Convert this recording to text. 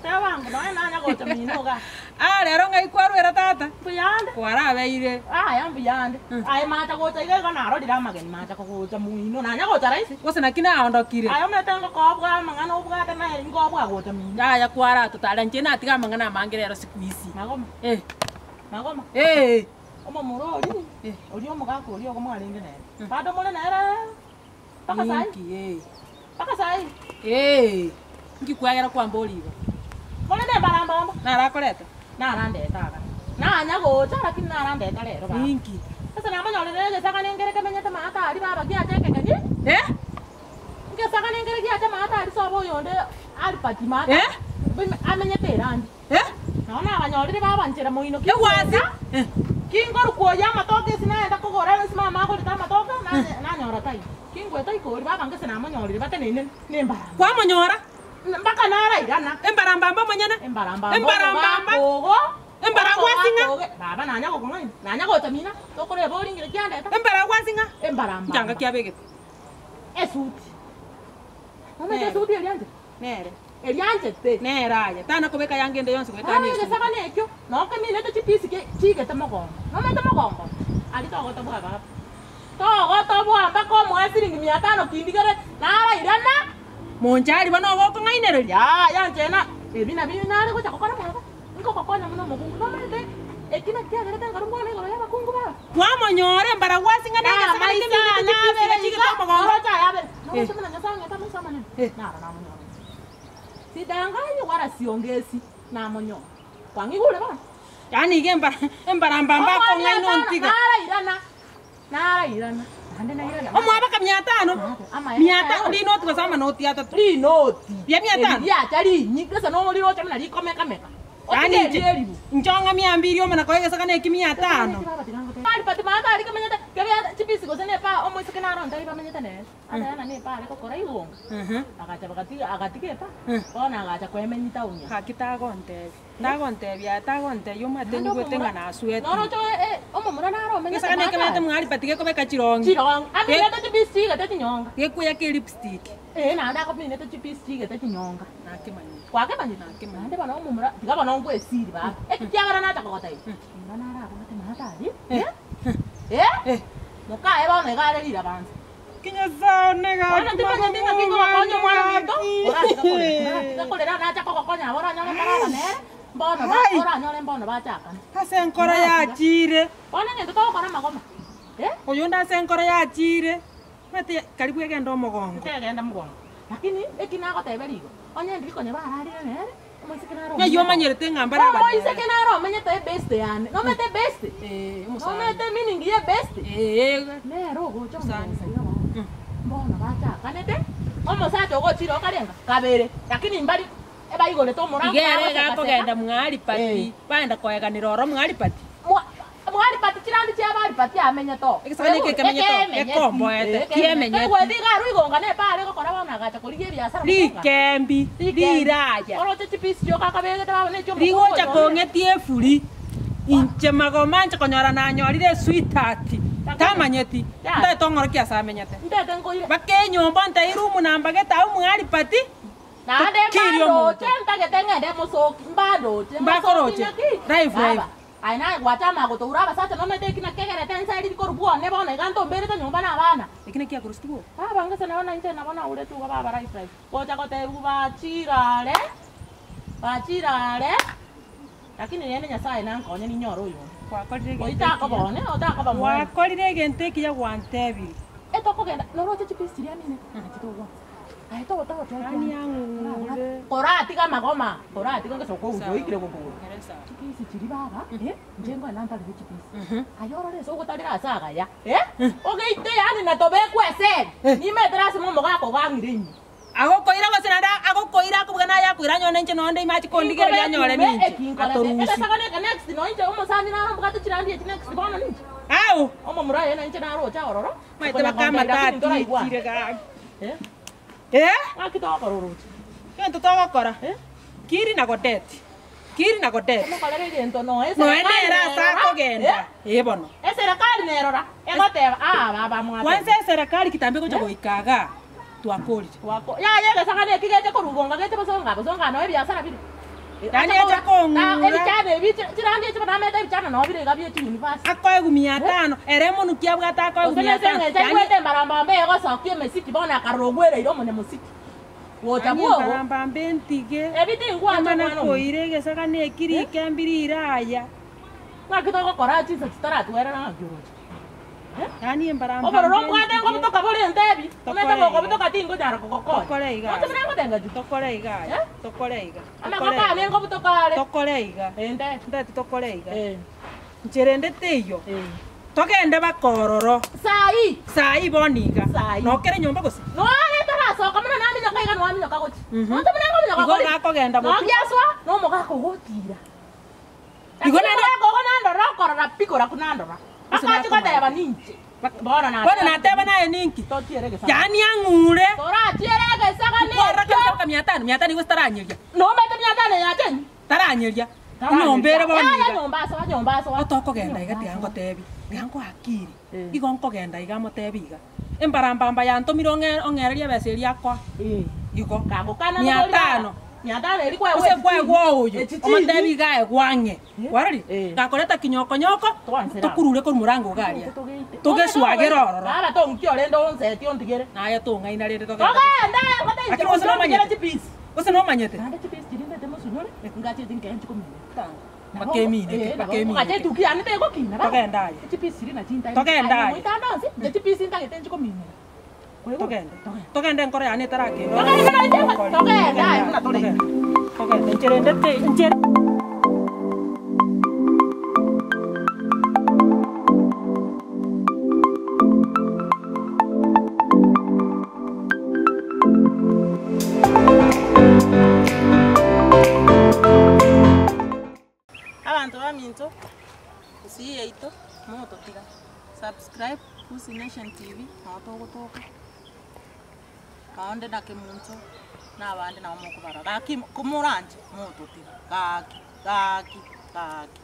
Teba ango nonya nanya gocha mino igaa. Ah, rero ng'ai kwarwera tata? Mbuyande. Kwarabeire. Aya mbuyande. Aye macha gocha iga igo narorire amageni macha kogocha moino nanya gocha rahisi. Gose naki naondokire? Aye omanyete ngokoa amang'ana obwate naye ingobua gocha mino. Yaya kwaratotara inche natiga amang'ana amange rero siku hizi. Magoma. Eh. Magoma. Eh. Omomura oria, oria omogaka oria ogo mwarenge nere. Bado more nere mpaka sahi. Inki eh. Mpaka sahi. Eh. Inki kwagera kwamboria igo? More nembarambamba. Narakoreta? Narandete aba. Nanya gocha lakini narandeta rero baba. Inki? Sasa namonyorire egesagane nkere kemenyete maate aria baba giacha ekegenyi. Eh? Ngesagane nkere giacha maate aria sobo oyonde Albert maate. Eh? Amenyete erandi. Eh? Nabo nabanyorire baba nchera moino Egwasi? Eh. Kingoru kwoyia amatoke ase naenda kogora ase mama agorete amatoke nanye- nanyora taiyo. Kingweta ikori baba ngese namonyorire bateneine nembaramba. Kwamonyora? Mpaka narairana. Embarambamba omonyene? Embarambamba Embarambamba. ogo. Embaragwasi ng'a? Ogo- Baba nanya gokong'aina. Nanya gocha mina. Tokoreba oringire kiandeta. Embaragwasi ng'a? Embarambamba. Nchanga kiabegete. Esuti. Omanyete Nere. esuti erianchete? Nere. Erianchete. Nere aye. Tana kobeka yanga ende yonsi goetania Bono esuti. egesagane ekio, nokeminete chipisi ke chigete mogongo. Nomanyete mogongo? Aria togotoboa baba. Togotoboa mpaka omoe siringi mia tano kindigere, narairana. Monchari bono ogokong'ainereria? Yaya inche na ebi nabio nare gocha gokora mwabo, nkogokonya buna omokungu. Nomanyete eki naki kiagerete nkarwa nkwana igoro y'abakungu baba? Kwamonyora embaragwasi ng'a negesagane keminete chipisi iga chigete omogongo? Oroche aya abere. Eh. Noroche buna Nyasae ang'ete amaiso amanene? Eh. Naro namonyora. Sidanganyi wala siongezi, namonyora. Kwang'igure bono? Yaani iga embara embarambamba akong'aina ontiga. Narairana, narairana, naende nairana. Omwabaka mia tano, Amaene mia tano, naro. rinoti gose amanoti atato. Rinoti. Ria mia tano? Eri riacha rinyi, gose noriroche buna rikomekameka. Yaani Otige inche, erieribu. inche ong'a mia mbiri omana koa egesagane eki mia tano. Bari bati maata aria kemenyete, kebe chipisi gose nepa omoiseke naro ntari bamenyete nere. Atayana nepa are gokora igonga. Agacha bagatiga agatiga epa, bono agacha koemenya etown aa. Gaki tagontebia, tagontebia aye tagontebia omanyete Naende nyigwete ng'a omomura nasuete. noroche eh omomura naro omenyete Egesagane maate ekemenyete aria. mwari but gekobeka chirongi. Chirongi, aminete chipisi chigete chinyonga. Gekoyaka elipstick. Eh naende akominete chipisi chigete chinyonga. Nakemanyire. Kwakemanyire? Nakemanyire. Naende bono omomura, tiga bono nkwesiri baba. Ekiagera nacha kogotebia, omomura naro abwate maate aria, eh, eh, mokaye bono iga are rirabansa. Ki Nyasae one Bono gaki timanyeti ng'aki ngogokonya omwana ominto, oratiga korera, oratiga korera nacha kogokonya nabo oranyore mbaraba nere, mbono ba Hai! oranyore mbono bachakana. Ase enkoro yachire. Bono egento togokora amagoma, eh. Oyonde ase enkoro yachire, omanyete karibu egende omogongo. Tegenda mogongo, lakini eki nagotebera igo, onye ndiri konya bararire nere, omoiseke naro Ng'ai omenyete omanyerete ng'a mbarabare nere? Omoiseke naro omenyete ebeste yane, nomanyete ebeste? Ee, omosani. Nomanyete meaning ya ebeste? Ee. Nere ogocha Omosani. omogosa iga bono, mbono bachakanete, omosacha ogochire okarenga kabere, lakini mbari ebaigorete omorango Iga ere bagoseka iga seka. akogenda mwaripati, Eh. baenda koeganera oro mwaripati. Mwa- mwaripati chirandi chia baripati amenyete oo. Egesagane eke ekemenyete oo, Ekemenyeti. gekomboete, Eh, kiemenyeti. Kegoeta iga arwa igonga ne epara egokora bono agacha korigia ebiasara bosonga. Rikembi, Rikembi. riraya. Oroche chipisi chioka akabegete baba ne echio omokungu Rigocha oyorire. kong'etia efuri, inche magoma nche konyora nanyorire esweetheart, tamanyeti, Yaya. ntaete ong'orokia ase amenyete. Ntete nkoire. Mpaka enyomba ntai room nambagete abwo mwaripati, Naende Tokiri omonto. mbandoche ntagete ng'ende mosoki, mbandoche, mosoki Mbakoroche. naki? Live, live. Baba, aye naye gwachama gotoura abasacha nomanyete eki naki egerete ense eriri korwa bwone bono iga ntomberete nyomba na abana. Eki naki akoroseti bobe. Baba ngese nabo nainche nabo nauretwe igo baba life life. Gocha gotebiwa bachire are, bachire are, lakini rende Nyasaye nankonye ninyore oyonde. Gwakorire egento Oyo takoba ekiya. one, otakoba mwane. Gwakorire egento ekiya gwantebirie. Etokogenda noroche chipisi chiria amine, nachi togwansa. Aye togotogocha Yaani ang'ung'ure. Koratiga amagoma, koratiga ngeso okouja oikire gokora. Ere sawa. Chipisi chiria baba, eh, inche nkoenda ntarire chipisi. Aye orore ase ogotarera ase agaya, eh, ogeite yaani na tobekwe esegi, nimetere ase momogaka ogang'ire ime. Agokoira gose naende agokoira akobuga naye akoira anyone inche nonde ime ache kondigereria anyore ninche atorusie. Egesagane eke next no inche omosani naro mbwate chirandi echi next bono ninche. Ao! Omomura oye nainche naroche ororo. Omanyete baka amatatikire gaki. Eh? Ng'aki togokora oroche? Egento togokora, kiri na godeti, kiri na godeti. Tomokorere egento noe Noe eserekari nere ase nerora. akogenda, eh bono. Eserekari nerora, egoteba aa baba mwateba. Kwanza eserekari kitambo egocha goika igaa, twakorire. Twako yaya egesagane eki geche korwa gonga geche bosonga bosonga noe ebiasara bire. Yaani acha kong'ura. Ebichana ebi, chirandi echi banamete ebichana noo bire iga bie chiuniversity. Akoegwa mia tano, ere emonuki abwate akoegwa Gose mia nese tano. eng'encho Yaani aigwete embarambamba egosokia emesiki bono akarora ogwereire omonyamosiki. Gocha yaani bwogo. embarambamba entige, Ebi tingwancha emana omwana ominto. koira egesaga na ekirika embire ire aya. Ng'aki togokora chinsa chitaratwerera ng'aki oroche. Yaani embarambamba Obororo mbwate entige. ngobutoka bore entebi, omanyete Tokore iga. gokobutoka tingonyara kogokonya. Tokore iga Oche buna ngotenga juu. Tokore iga aya. Eh? Tokore iga. Tokore Amagoko iga. ane ngobutoka are. Tokore iga. Entebi. Ntagete tokore iga. Eh. Nchera ende teiyo. Eh. Togende baka ororo. Sai. Sai bono iga. Sai. Nokere nyomba gose? Noare tarasoka buna naminyoka iga noaminyoka gochia. Mhm. Oche buna ngominyoka Igo kore. gakogenda botuko. Nogiaswa nomogaka ogotira. Igo Lakini naende- omogaka ogo nandora okorora pi koraku nandora. Gose Akachi nakomanya. goteba ninche. Bono nateba. Bono nateba naye ninki? Tochiere egesaga. Yaani ang'ure. Torachiere egesaga Kwarora nekio. kabisa mia tano, mia tano igo taranyeria. Nomete mia tano yachenyu. Taranyeria. Nyomba ere bono Yaya iga. nyomba asoa nyomba asoa. Otokogenda iga tiga ngotebi, tiga nkoakiri. Eh. Igo nkogenda iga motebi iga. Embarambamba yantomire ong'e ong'ererie ebesa eria akoa. Eh. Igo. Kagokana Mia nobori baba. tano. Mia tano eri kwaegwa Gose echichini. kwaegwa oyo. Echichini. Omotebi iga aegwa ang'e. Kwarorire? Eh. Gakoreta kinyokonyoko, Twansera. tokurure korwa morango iga aria. Togeswagere ororo. Baba tong'ukia orende onseti ontigere. Naye tong'aina rende togende. Togende ngote inche Lakini gose gocha ontigere nomanyete? chipisi. Gose nomanyete? Naende chipisi chiria ndete mosunyore, ngachieti nkee nchikomina. Bakemineke, bakemineke. Ngacha etuki yane tegokina baba. Togende aye. Chipisi chiria nachi ntaete. Togende aye. Moitanda onsi, inche chipisi ntagete nchikominera. Kwaigwa? Togende. Togende. Togende enkoro yane etarakenda. Togende buna inche, togende aye buna tore. Togende, inche rende te, inche. Abanto baminto, gusii yaito, mogototiga, subscribe Gusii Nation TV, nabo togotoka, nonde na kemunto, na abande nabo mokobarora, gaki komoranche mogototiga, gaki, gaki, gaki.